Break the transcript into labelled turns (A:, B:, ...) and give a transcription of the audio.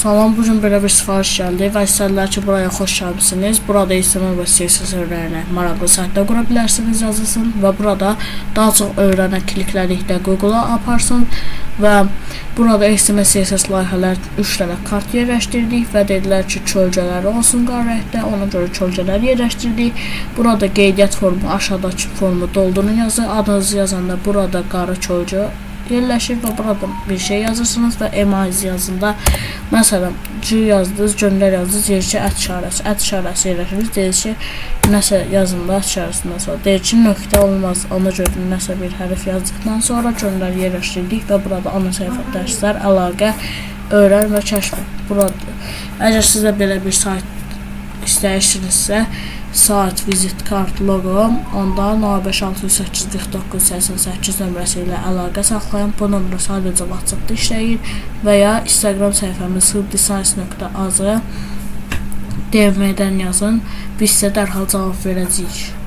A: Salam, bu gün belə bir sifariş gəldi və istədilər ki, buraya xoş gəlmisiniz. Burada HTML və CSS öyrənərək maraqlı saytda qura bilərsiniz yazılsın və burada daha çox öyrənə kliklərlikdə Google-a aparsın və burada HTML, CSS layihələr 3 dənə kart yerləşdirdik və dedilər ki, kölgələri olsun qara rəngdə, ona görə kölgələr yerləşdirdik. Burada qeydiyyat formu, aşağıdakı formu doldurun yazı, adınızı yazanda burada qara kölgə yerləşir və burada bir şey yazırsınız və email yazında, məsələn, G yazdınız, göndər yazdınız, deyir ki, ət işarəsi, ət işarəsi yerləşir. Deyir ki, nəsə yazında ət işarəsindən sonra deyir ki, nöqtə olmaz. Ona görə nəsə bir hərf yazdıqdan sonra göndər yerləşdirdik və burada ana səhifə, dərslər, əlaqə, öyrən və kəşf et. Burada əgər sizə belə bir sayt istəyirsinizsə, saat, vizit kart, loqo, onda 05 608 49 88 nömrəsi ilə əlaqə saxlayın. Bu nömrə sadəcə WhatsApp-da işləyir və ya Instagram səhifəmiz hubdesigns.az DM-dən yazın. Biz sizə dərhal cavab verəcəyik.